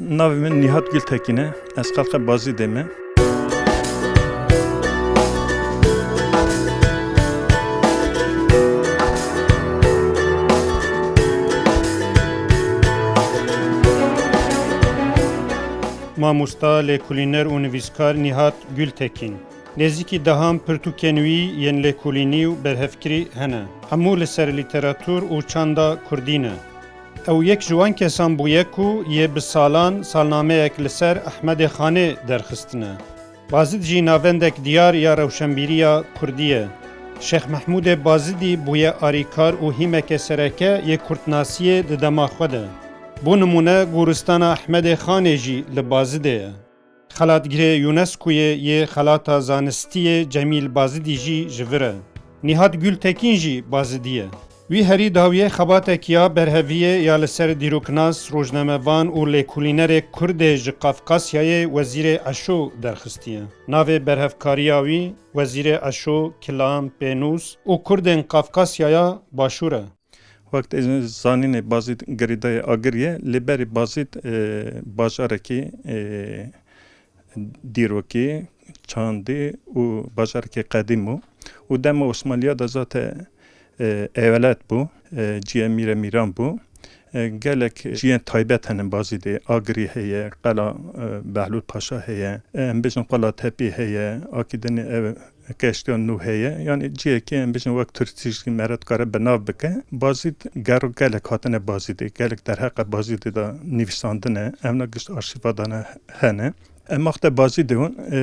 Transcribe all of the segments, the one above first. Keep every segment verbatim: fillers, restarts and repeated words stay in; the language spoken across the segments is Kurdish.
Navê min Nîhat Gultekîn e. Ez xelqê Bazîdê me. Mamosta, lêkolîner û nivîskar Nîhat Gultekîn. Nêzîkî dehan pirtûkên wî yên lêkolînî û berhevkirî hene. Hemû li ser lîteratûr û çanda kurdî ne. Ew yek ji wan kesan bûye ku yê bi salan salnameyek li ser Ehmedê Xanê derxistine. Bazîd jî navendek diyar ya rewşenbîriya kurdî ye. Şêx Mehmûdê Bazîdî bûye arîkar û hîmeke sereke yê kurdnasiyê di dema xwe de. Bo nimûne, goristana Ehmedê Xanê jî li Bazîdê ye. Xelatgirê UNESCOyê yê xelata zanistî yê Cemîl Bazîdî jî ji vir e. Nîhat Gultekîn jî Bazîdî ye. Wî herî dawiyê xebatek ya berheviyê ya li ser dîroknas, rojnamevan û lêkolînerê Kurdê ji Qafqasyayê Wezîrê Eşo derxistiye. Navê berhevkariya wî Wezîrê Eşo, Kilam, Pênûs û Kurdên Qafqasyaya Başûr e. Wek tê zanînê Bazîd girêdayê Agirî ye, lê berî Bazîd, e, bajarekî, e, dîrokî, çandî û bajarekî qedîm bû û dema Osmaniya de zate, e, ewelet bû, e, ciyê mîre mîran bû. E, gelek ciyên taybet hene Bazîdê, Agirî heye, Qela, e, Behlûl Paşa heye, e, em bêjin Qela Tepî heye, akî dinê ev Keştiya nû heye, yanî cihekê em bêjin wek turîstî jî mere dikare bi nav bike. Bazîd, gero gelek hatine Bazîdê, gelek derheqe Bazîdê de nivîsandine, evna gişt arşîva de ne hene. Em wexte Bazîdê hûn, e,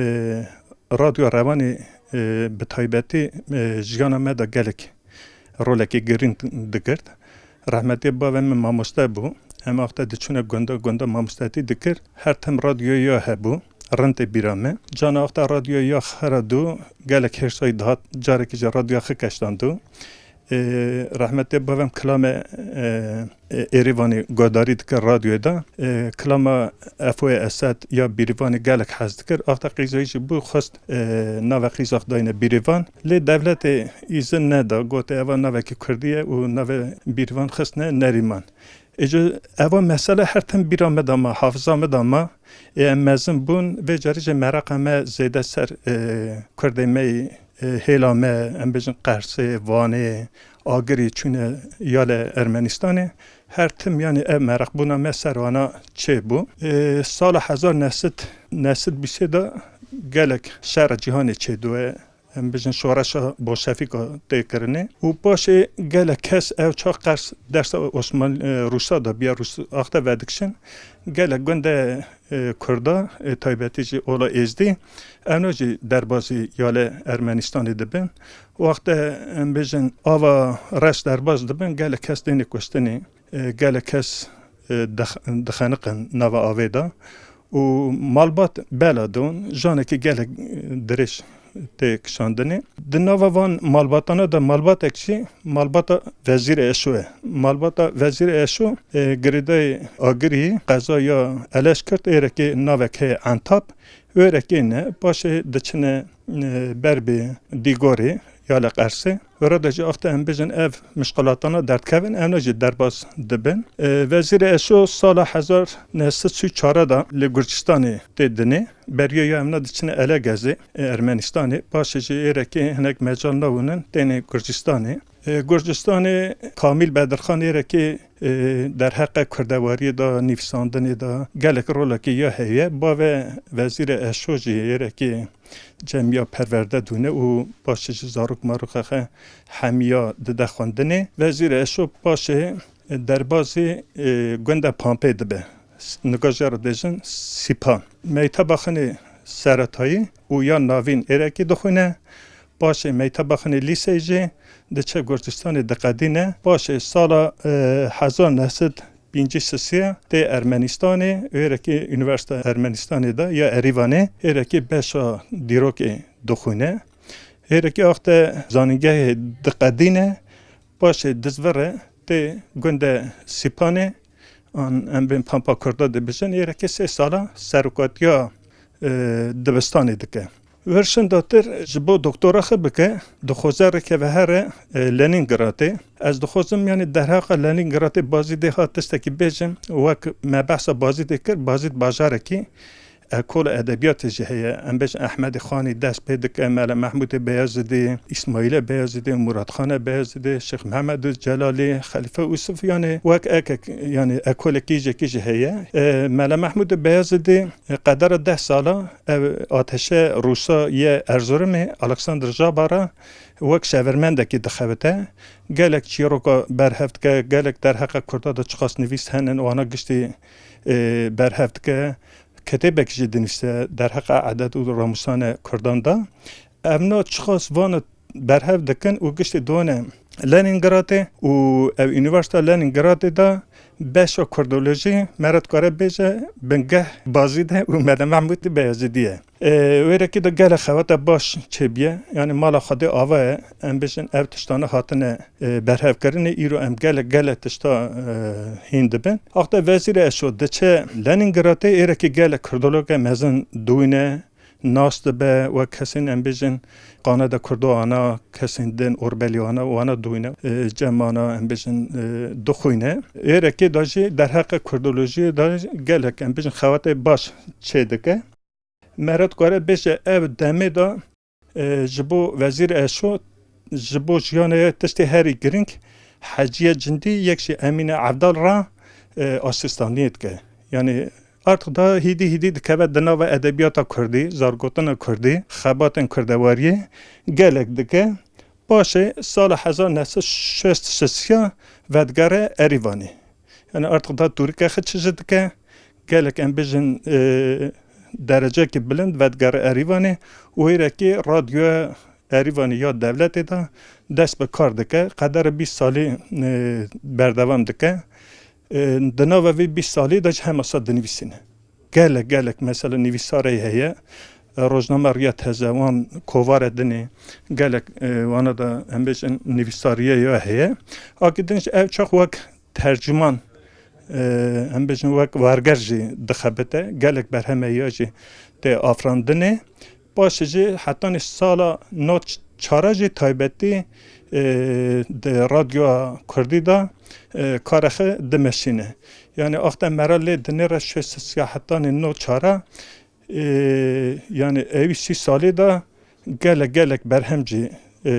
radyoya Rewanê, e, bi taybetî, e, jiyana me de gelek rolekê girîng digirt. Rehmetê bavê min mamoste bû. Em wexte diçûne gunda, gunda mamostetî dikir. Her tim radyoya ya hebû. Rind tê bîra me. Cana wexta radyoya ya xera dû, gelek hêrsayî dihat, carekî ji radyoya xi keştandû. Ê, rehmetê bavem kilame, e, e, Êrîvanî godarî dikir radyoyê de. E, kilama Efoyê Esed ya Bîrîvanî gelek hez dikir. Wexta qîzayî jî bû, xwest, e, navê qîza xwe dayne Bîrîvan. Lê dewletê îzin neda, gote eva navekî kurdî ye û navê Bîrîvan xistine Nerîman. Ê ji eva mesele her tim bîra me de ma, hafiza me de ma. Ê em mezin bûn, vê carî jî mereqa me zêde ser, e, kurdê me yî, e, hêla me, em bêjin Qersê, Vanê, Agirî çûne ya li Ermenistanê. Her tim, yanî, ev mereqbûna me ser wana çêbû. E, sala hezar neh sed, neh sed bîsê de gelek şera cîhanê çêdûye. Em bêjin şoreşa bolşevîka tê kirinê. Û paşê gelek kes ew çax qers dersa Osman-, e, Rûsa de biya Rûs-, axte vedikişin. Gelek gundê, e, Kurda, e, taybetî jî ola Êzdî, ewna jî derbazî ya li Ermenistanê dibin. Wexte em bêjin ava reş derbaz dibin, gelek kes têne kuştinê. E, gelek kes, e, dix-, dixeniqin nava avê de û malbat bela don, janekî gelek, e, dirêj tê kişandinê. Di nava van malbatana de malbatek jî malbata Vezîrê Eşo ye. Malbata Vezîrê Eşo, e, girêdayê Agirî, qeza ya Eleşkirt, êrekê navek heye Entab. Wêrekê ne, paşê diçine, e, ber bi Dîgorê ya li Qersê. Wêra de jî axte em bêjin ev mişqilatana derdikevin, evna jî derbas dibin. E, Vezîrê Eşo sala hezar neh sed sî û çar de li Gurcistanê tê dinê. Beriya ya evna diçine Elegezê, e, Ermenistanê. Paşê jî êrekê hinek mecal nawinin tênê Gurcistanê. E, Gurcistanê Kamîl Bedirxan êrekê, e, derheqe kurdewariyê de, nivîsandinê de gelek rolekê ya heye. Bavê Vezîrê Eşo jî êrekê cemiya perwerde dûne û paşê jî zarok marokexe hemiya dide xwendinê. Vezîrê Eşo paşê, e, derbazî, e, gunda Pampê dibe. S-, nika jê re dibêjin Sîpan. Meyteba xinê seretayî û ya navîn êrekê dixwîne. Paşê meyteba xinê lîseyê jî diçe Gurcistanê diqedîne. Paşê sala, e, hezar neh sed pêncî sisê tê Ermenistanê, êrekê Unîversîteya Ermenistanê de ya Erîvanê, êrekê beşa dîrokê dixwîne. Êrekê axte zanîngehê diqedîne, paşê dizvire tê gundê Sîpanê, an em bên Pampa Kurda dibêjin, êrekê sê sala serokatiya, e, dibistanê dike. Wirşin datir ji bo doktora xwe bike, dixwaze rêkeve here, e, Lenîngradê. Ez dixwazim, yanî, derheqa Lenîngradê Bazîdê ha tiştekî bêjim, wek me behsa Bazîdê kir, Bazîd bajarekî ekol edebiyatê jî heye. Em bêjin Ehmedê Xanî dest pê dike, Mele Mehmûdê Beyazidî, Îsmaîlê Beyazidî, Muratxanê Beyazidî, Şêx Mehmedê Celalî, Xelîfe Ûsif, yanî wek ekek, yanî ekolekî jekî jî heye. E, Mele Mehmûdê Beyazidî, e, qedera deh sala ev ateşe Rûsa yê Erzurumê, Alexander Jabara, wek şevermendekî dixebite. Gelek çîroka berhev dike, gelek derheqa Kurda de çiqas nivîs henin, wana giştî, e, berhev dike. Kitêbek jî dinivîse derheqa edet û ramûsanê Kurdan de. Evna çiqas vana berhev dikin û giştî done Lenîngradê û ev Unîversîteya Lenîngradê de beşa Kurdolojî, me re dikare bêje, bingeh Bazîdê û Mele Mehmûdê Beyazîdî ye. E, wêrekî de gelek xewata baş çêbûye. Yanî mala Xwedê ava ye. Em bêjin ev tiştane hatine, e, berhevkirinê. Îro em gelek, gelek tişta, e, hîn dibin. Axte Wezîrê Eşo diçe Lenîngradê, êrekî gelek kurdologe mezin dûyne, nas dibe, wek kesên, em bêjin, Qanada Kurdo ana, kesên din, Orbelî ana, wana dûyne, e, cem ana, em bêjin, e, dixwîne. Êrekê de jî derheqê kurdolojiyê de gelek, em bêjin, xewatê baş çêdike. Me re dikare bêje ev demê de, e, ji bo Wezîr Eşo, ji bo jiyanê tiştê herî girîng, Heciye Cindî yek jî Emîne Evdal re, e, asistaniyê dike. Yanî artık da hîdî hîdî dikeve di nava edebiyata kurdî, zargotina kurdî, xebatên kurdewariyê gelek dike. Paşê sala hezar neh sed şêst şêst ya vedigere Erîvanê. Yanî artık da tûrike xi çi jî dike, gelek em bêjin, e, derecekî bilind vedigere Erîvanê û hêrekî radyoya Erîvanê ya dewletê de dest bi kar dike. Qedere bîst salî, e, berdewam dike. E, di nava vê bîst salî de jî hema sa dinivîsîne. Gelek, gelek mesela nivîsarê heye. E, rojname Riya Teze, wan kovare dinê, gelek, e, wana da em bêjin nivîsariye ya heye. Akî din jî ev çax wek tercûman, e, em bêjin wek werger jî dixebite. Gelek berheme ya jî tê afirandinê. Paşê jî hetanî sala nod çara jî taybetî, e, di radyoya kurdî de, e, karê xwe dimeşîne. Yanî axte me re lê dinêre şêst sisiya hetanî nod çara, e, yanî ewî sî salî de gelek gelek berhem jî, e,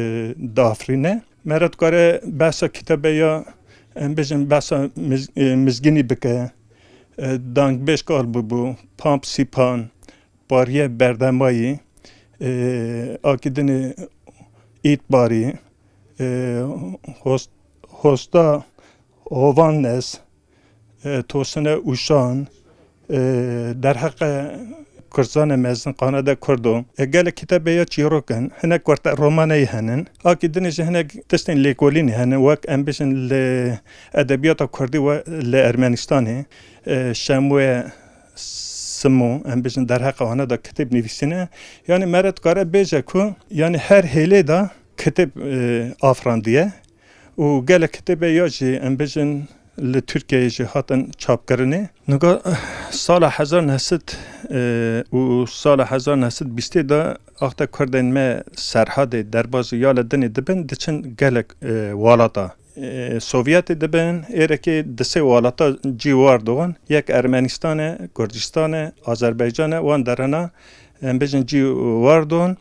diafirîne. Me re dikare behsa kitêbe ya, em bêjin behsa Miz-, e, Mizgînî bike, e, Dangbêj Kal bûbû, Pamp Sîpan, Bariye Berdemayî, e, Akîdinê Îtbarî, e, Hos-, Hosta Hovannes, e, Tosine Uşan, e, derheqe Kurdzanê mezin Qanade Kurdo. E, gelek kitêbe ya çîrok in, hinek werte romaneyî henin. Akî dinê jî hinek tiştên lêkolînê henin, wek em bêjin li edebiyata kurdî we li Ermenistanê, e, Şemûye Simo, em bêjin derheqa wana da kitêb nivîsîne. Yanî me re dikare bêje ku, yanî her hêlê de kitêb, e, afirandiye û gelek kitêbe ya jî, em bêjin, li Tirkiyeyê jî hatin çapkirinê. Niga, eh, sala hezar neh sed, eh, û sala hezar neh sed bîstê de axte kurdên me Serhadê, Derbazê ya li dinê dibin, diçin gelek, eh, walata, eh, Sovyetê dibin, êrekê di sê walata cî war dixwin, yek Ermenistan e, Kurdistan e, Azerbaycan e, wan derena, em bêjin cî war don.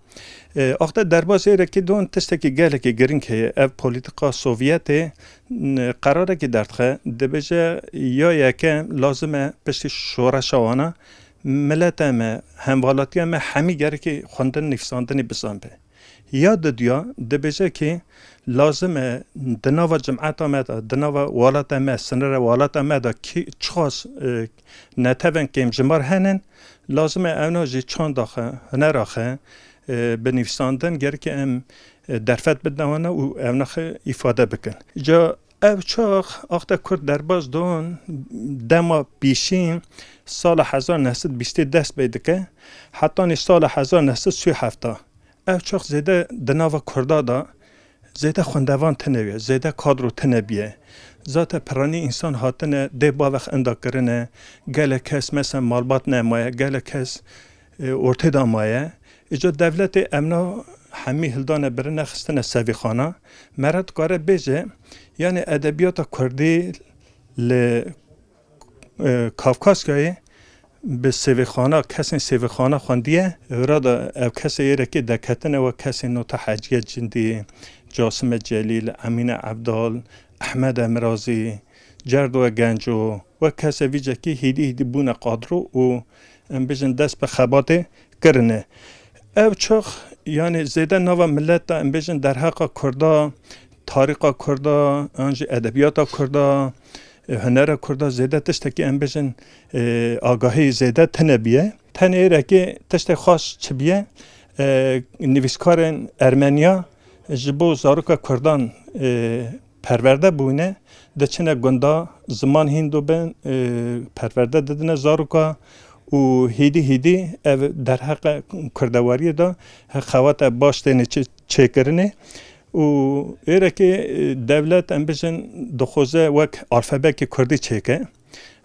E, axte derbasê êrekî don tiştekî gelekî girîng heye. Ev polîtîka Sovyetê, n-, qerarekî derdixe. Dibêje ya yekem lazim e piştî şoreşa wana mileta me, hemwelatiya me hemî gerekî xwendin nivîsandinê bizanbe. Ya diduya dibêje ki lazim e di nava cimeta me de, di nava welata me, sinirê welata me de kî çiqas, e, netevên kêmjimar henin, lazim e ewna jî çanda xwe, hunera xwe, e, bi nivîsandin gerek em, e, derfet bidin wana û ewna xwe îfade bikin. Ca ev çax axte Kurd derbas don dema pîşî sala hezar neh sed bîstê dest pê dike, hetanî sala hezar neh sed sî û hefta. Ev çax zêde di nava Kurda de zêde xwendevan tune ye, zêde kadro tune biye. Zate piranî însan hatine dê bavê xwe inda kirine, gelek kes mesela malbat nemaye, gelek kes, e, ortê de maye. Îca dewletê emna hemî hildane birine xistine sevîxana. Mere dikare bêje, yanî edebiyata kurdî li, e, Kafkasyayê bi sêvêxana, kesên sêvêxana xwendiye. Vira da ev kesê êrekê deketine wek kesên nota Heciye Cindî, Casime Celîl, Emîne Evdal, Ehmed Emirazî, Cerdoye Genco, wek kesê vî cekî hîdî hîdî bûne qadro û, em bêjin, dest bi xebatê kirine. Ev çax, yanî zêde nava milet de, em bêjin, derheqa kurda, tarîxa kurda, an jî edebiyata kurda, e, hunera kurda zêde tiştekî, em bêjin, e, agahî zêde tune biye. Tenê êrekê tiştê xweş çi biye, e, nivîskarên ermeniya ji bo zaroka kurdan, e, perwerde bûne, diçine gunda, ziman hîn dibin, e, perwerde didine zaroka û hîdî hîdî ev derheqe kurdewariyê de xewate baş têne çê-, çêkirinê û êrekê, e, dewlet, em bêjin, dixwaze wek alfabekê kurdî çêke.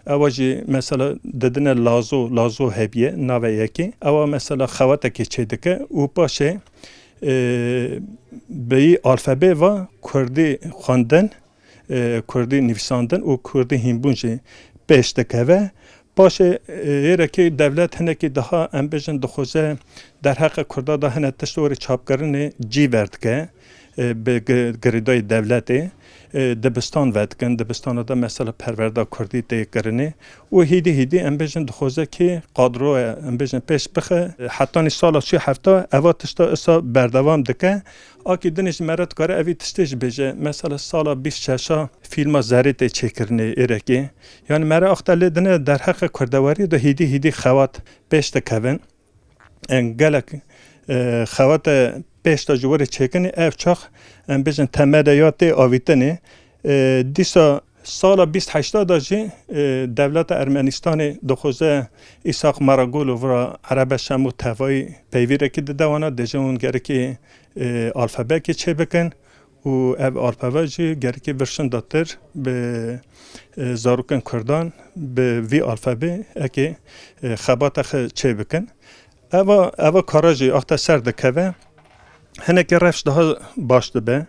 Ewa jî mesela didine lazo, lazo hebiye, nave yekê. Ewa mesela xewatekê çêdike û paşê, e, bi yî alfabê ve kurdî xwendin, e, kurdî nivîsandin û kurdî hînbûn jî pêş dikeve. Paşê, e, êrekê dewlet hinekî daha, em bêjin, dixwaze derheqê kurda da hine tişt werê çapkirinê cî verdike, e, bi gi-, girêdayî dewletê, e, dibistan vedikin, dibistana de mesela perwerda kurdî tê kirinê û hîdî hîdî, em bêjin, dixwaze kî qadroya, em bêjin, pêş bixe. E, hetanî sala sî û hefta eva tişta isa berdewam dike. Akî dinê jî mere dikare evî tiştê jî bêje. Mesela sala bîst şeşa fîlma Zerê tê çêkirinê êrekê. Yanî mere axte lê dine derheqê kurdewarî de hîdî hîdî xewat pêş dikevin. Em gelek, e, xewate pêş de ji werê çêkinê, ev çax, em bêjin, temede ya tê avîtinê. E, dîsa sala bîst heşta de jî, e, dewleta Ermenistanê dixwaze Îshak Maragulu vira Erebe Şemo tevayî peyvîrekî dide wana, dêje hûn gerekî, e, alfabekê çêbikin. Û ev alfabe jî gerekî vir şindatir bi, e, zarokên kurdan bi vî alfabê eke, e, xebata xwe çê bikin. Eva, eva kara jî axte ser dikeve, hinekî rewş daha baş dibe.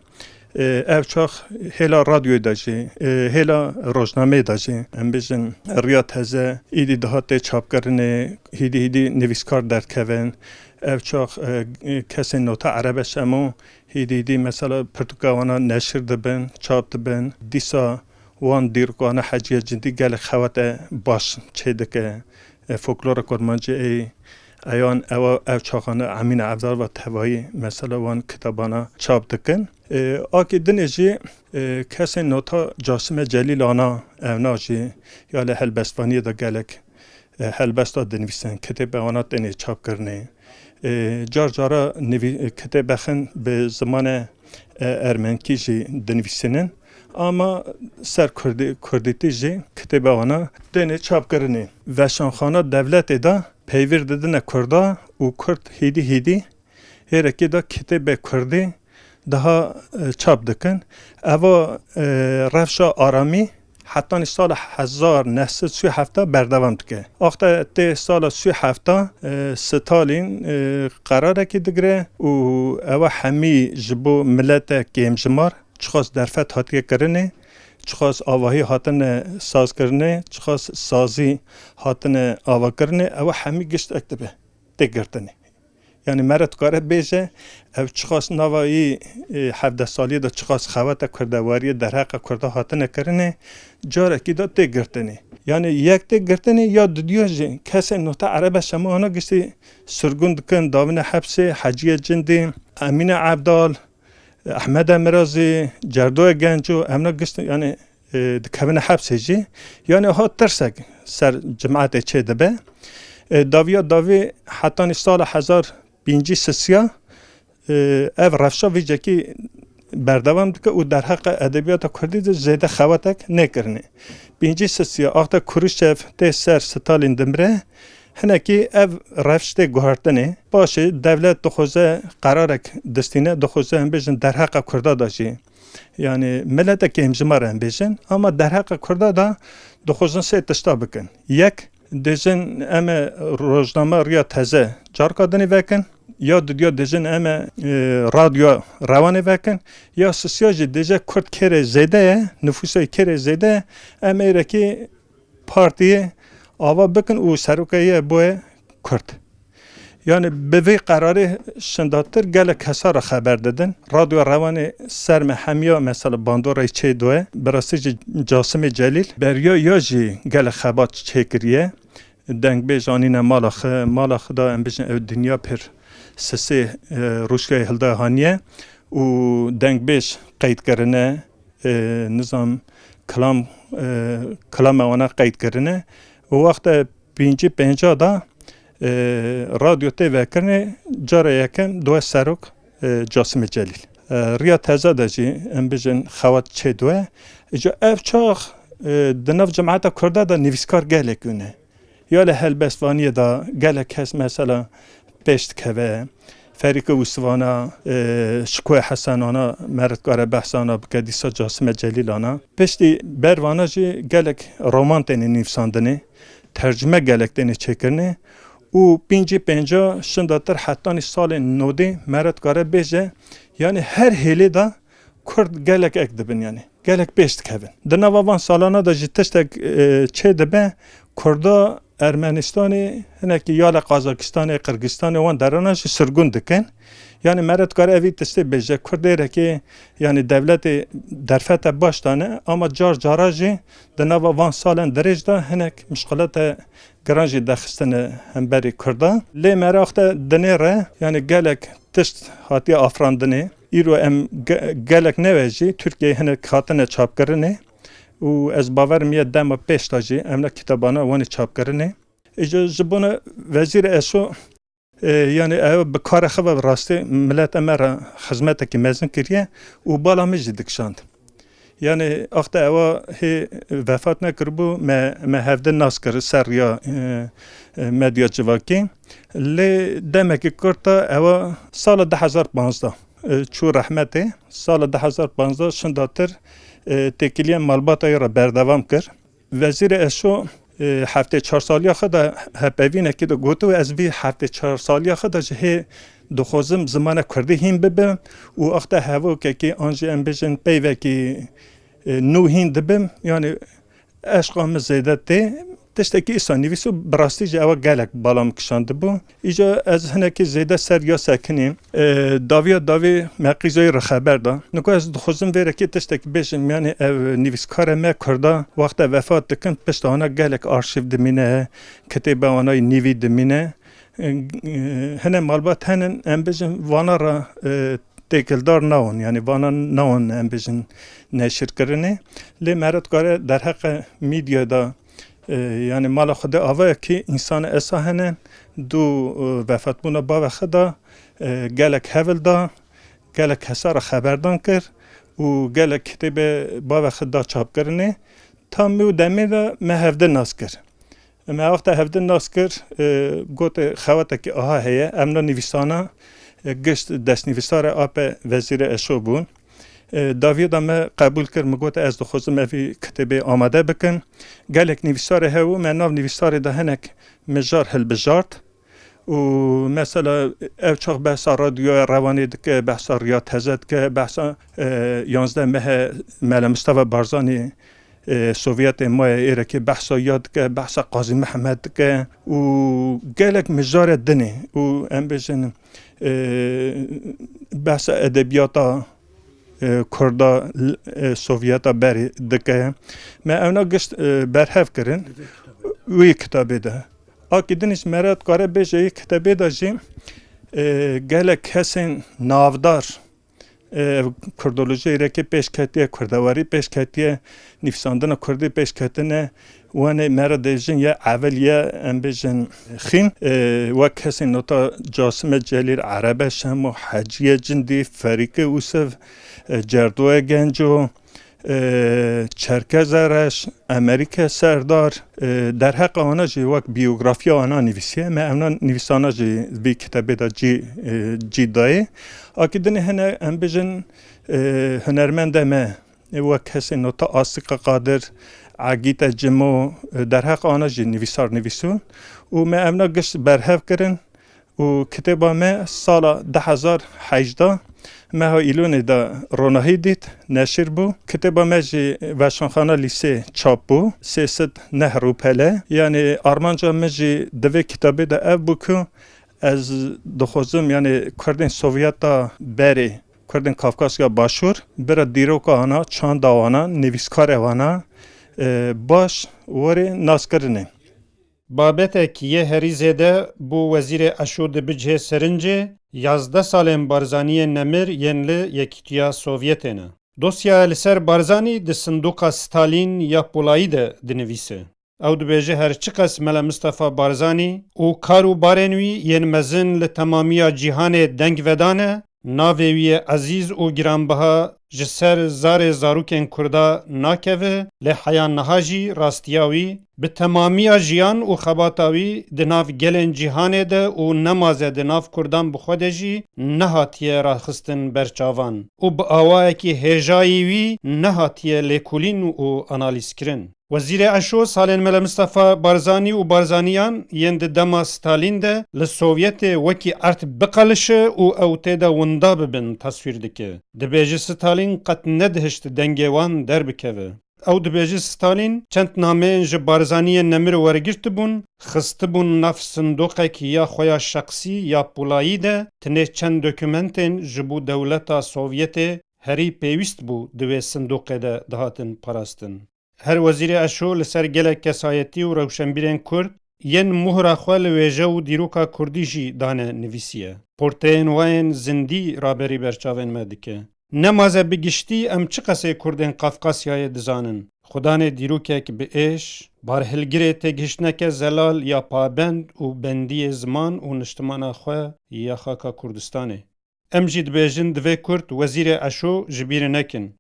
E, ev çax hêla radyoyê de jî, e, hêla rojnameyê de jî, em bêjin, riya teze, îdî daha tê çapkirinê, hîdî hîdî nivîskar derkevin. Ev çax, e, kesên nota Erebe Şemo, hîdî hîdî mesela pirtûka wana neşir dibin, çap dibin. Dîsa wan dîrokana Heciye Cindî gelek xewate baş çêdike. E, folklora kurmancî ê eyan ewa ev çaxane Emîne Evdal ve tevayî mesela wan kitabana çap dikin. E, akî dinê jî, e, kesên nota Casime Celîl ana evna jî ya li helbestvaniyê de gelek e, helbesta dinivîsin, kitêbe wana tenê çapkirinê. E, car cara nivî-, kitêbe xin bi zimane, e, ermenkî jî dinivîsînin. Ama ser kurdî-, kurdîtî jî kitêbe wana tenê çapkirinê. Veşanxana dewletê de peyvîr didine kurda û kurd hîdî hîdî hêrekê de kitêbê kurdî daha, e, çap dikin. Eva, e, rewşa aramî hetanî sala hezar neh sed sî û heft berdewam dike. Axte tê sala sî û heft, e, Stalîn, e, qerarekî digire û ewa hemî ji bo milete kêmjimar, çiqas derfet hatiye kirinê, çiqas avahî hatine sazkirinê, çiqas sazî hatine avakirinê, ewa hemî giştek dibe tê girtinê. Yanî mere dikare bêje, ev çiqas nava yî, e, hevdeh saliyê de çiqas xewete kurdewariyê derheqa kurda hatine kirinê, carekî de tê girtinê. Yanî yek tê girtinê ya didiya jî kesên nota Erebe Şemo ana giştî sirgûn dikin, davine hepsê, Heciye Cindî, Emîne Evdal, Ehmeda Mirazî, Cerdoya Genco, emna giştî, yanî e, dikevine hepsê jî. Yanî ha tirsek ser cimetê çê dibe. E, dawiya dawî hetanî sala hezar pêncî sisiya, e, ev rewşa vî cekî berdewam dike û derheqa edebiyata kurdî de zêde xewatek nêkirinê. Pêncî sisiya axte Kuruşçev tê ser Stalîn dimire, hinekî ev rewş tê guhertinê. Paşê dewlet dixwaze qerarek distîne, dixwaze em bêjin derheqa kurda da jî. Yanî miletekî hemjimar em bêjin, ama derheqa kurda da dixwazin sê tişta bikin. Yek, dêjin em ê rojname riya teze carka dinê vekin. Ya didiya dêjin em ê, e, radyoya Rewanê vekin, ya sisiya jî dêje Kurd kêrê zêde ye, nifûsê kêrê zêde ye, em ê êrekî partiyê ava bikin û serokê ye boye Kurd. Yani bi vê qerarê şindatir gelek kesa re xeber didin. Radyoya Rewanê ser me hemiya mesela bandorayê çê doye. Bi rastî jî Casimê Celîl beriya ya jî gelek xebat çêkiriye. Dengbêj anîne mala xwe, mala xwe da em bijin ew dinya pêr sisê, e, Rûsyayê hilda haniye û dengbêj qeyd kirine, e, nizam kilam, e, kilama wana qeyd kirine. Û wexta pêncî pênca da, e, radyo tê vekirinê cara yekem doye serok, e, Casimê Celîl. E, riya teze de jî em bijin xewat çê doye. Îca ev çax, e, di nav cemaeta Kurda de nivîskar gelek hene. Ya li helbestvaniyê de gelek kes mesela pêş dikeve. Ferîqê Wisivana, e, Şikoyê Hesenana, me re dikare behsana bike, dîsa Casime Celîlana. Piştî bervana jî gelek roman têne nivîsandinê, tercime gelek têne çêkirinê û pêncî pênca şindatir hetanî salên nodê me re dikare bêje, yanî her hêlê de Kurd gelek ek dibin, yanî gelek pêş dikevin. Di nava van salana de jî tiştek, e, çê dibe, Kurda Ermenistanê, hinekî ya li Qazakistanê, Qirgizistanê, wan derana jî sirgûn dikin. Yanî me re dikare evî tiştê bêje, Kurd êrekê, yanî dewletê derfete baş dane, ama car cara jî di nava van salen dirêj de hinek mişqilete giran jî dexistine hemberî Kurda. Lê me re wexte dinê re, yanî gelek tişt hatiye afrandinê. Îro em ge-, gelek newe jî Tirkiyeyê hinek hatine çapkirinê û ez bawerim ye dema pêş de jî em ne kitabana wanê çapkirinê. Îca ji bona Wezîrê Eşo, e, yanî ew bi karê xwe ve rastî mileta me re xizmetekî mezin kiriye û bala min jî dikişand. Yanî, axte ewa hê vefat nekiribû, me, me hevdin nas kir ser riya, e, e, medya civakî. Lê demekî kurt da ewa sala du hezar panzdeh, e, çû rehmetê. Sala du hezar panzdeh şindatir, e, têkiliyên malbata wî re berdewam kir. Wezîrê Eşo, e, heftê çar saliya xwe de hepevînekê de gotiwe, ez vî heftê çar saliya xwe de ji hê dixwazim zimane kurdî hîn bibim û axte hevokekî an jî em bêjin peyvekî, e, nû hîn dibim. Yanî eşqa min zêde tê. Tiştekî îsa nivîsû, bi rastî jî ewa gelek bala min kişandibû. Îca ez hinekî zêde ser ya sekinîm. E, dawiya dawî me qîzoyê re xeber da. Niko ez dixwazim vê rekê tiştekî bêjim, yanî ev nivîskare me Kurda wexta vefat dikin, pişta wana gelek arşîv dimîne, kitêba wana yî nîvî dimîne. E, hine malbat henin, em bêjin vana re, e, têkildar nawin, yanî vana nawin, em bêjin neşirkirinê. Lê me re dikare derheqe mîdya de, e, yanî mala Xwedê avayekî însanê esa hene, dû, e, vefatbûna bavê xwe da, e, gelek hevil da, gelek kesa re xeberdan kir û gelek kitêbê bavê xwe da çapkirinê. Tam wî demê de me hevdin nas kir. Me wexta hevdin nas kir, e, gote xewetekî aha heye, em na nivîsana, e, gişt destnivîsare ape Wezîrê Eşo bûn. E, dawiya da me qebûl kir, min got, ez dixwazim evî kitêbê amade bikim. Gelek nivîsarê hebû, me nav nivîsarê de hinek mijar hilbijart. Û mesela ev çax behsa radyoya Rewanê dike, behsa Riya Teze dike, behsa, e, yanzdeh mehe Mele Mistefa Barzanî, e, Sovyetê maye êrekê behsa ya dike, behsa Qazî Mihemed dike û gelek mijarê dinê û em bêjin, e, behsa edebiyata, e, Kurda, e, Sovyeta berê dike. Me evna gişt, e, berhev kirin. Wî kitabê de. Akî din jî me re dikare bêje yê kitebê de jî, e, gelek kesên navdar, e, kurdolojiyê êrekê pêş ketiye, kurdewarî pêş ketiye, nivîsandina kurdî pêş ketine, wanê me re dêjin ye evil ye, em bêjin xîn, e, wek kesên nota Casime Celîl, Erebe Şemo, Heciye Cindî, Ferîqê Ûsiv, e, Cerdoye Genco, e, Çerkeze Reş, Emerîke Serdar, e, derheqa wana jî wek biyografiya wana nivîsiye. Me evna nivîsana jî vî kitabê de cî, e, cî dayê. Akî dinê hene em bijin, e, hunermendê me, e, wek kesê nota Asika Qadir, Egîte Cimo, e, derheqa wana jî nivîsar nivîsûn. Û me evna gişt berhev kirin. û kitêba me sala du hezar hejdeh meha Îlonê de ronahî dît, neşir bû. Kitêba me jî Weşanxana Lîsê çap bû. Sê sed neh rûpele. Yanî armanca min jî di vê kitabê de ev bû ku ez dixwazim, yanî Kurdên Sovyeta berê, Kurdên Kafkasya Başûr, bira dîroka wana, çanda wana, nivîskarê wana, e, baş werê naskirinê. Babetek yê herî zêde bo Wezîrê Eşo dibe cihê serincê, yazdeh salên Barzaniyê nemir yên li Yekîtiya Sovyetê ne. Dosya li ser Barzanî di sindoqa Stalîn ya polayî de dinivîse. Ew dibêje, her çiqas Mele Mistefa Barzanî û kar û barên wî yên mezin li temamiya cîhanê deng vedane, navê wî yê ezîz û giranbiha ji ser zarê zarokên Kurda nakeve, lê heya niha jî rastiya wî, bi temamiya jiyan û xebata wî di nav gelên cîhanê de û nemaze di nav Kurdan bi xwe de jî nehatiye raxistin ber çavan û bi awayekî hêjayî wî nehatiye lêkolîn û analîzkirin. Wezîrê Eşo salên Mele Mistefa Barzanî û Barzaniyan yên di dema Stalîn de li Sovyetê wekî erd biqelişe û ew tê de winda bibin teswîr dike. Dibêje Stalîn qet nedihişt dengê wan derbikeve. Ew dibêje Stalîn çend nameyên ji Barzaniyê nemir wergirtibûn, xistibûn nav sindoqek ya xwe ya şexsî ya polayî de, tinê çend dokumentên ji bo dewleta Sovyetê herî pêwîst bû di wê sindoqê de dihatin parastin. Her Wezîrê Eşo li ser gelek kesayetî û rewşenbîrên Kurd yên mohra xwe li wêje û dîroka Kurdî jî dane nivîsiye. Portreyên we yên zindî raberî berçavên me dike. Nemaze bi giştî em çiqasê Kurdên Qafqasyayê dizanin. Xwedanê dîrokek bi êş, barhilgirê têgihiştineke zelal ya pabend û bendiyê ziman û niştimana xwe ya xaka Kurdistanê. Em jî dibêjin divê Kurd Wezîrê Eşo ji bîr nekin.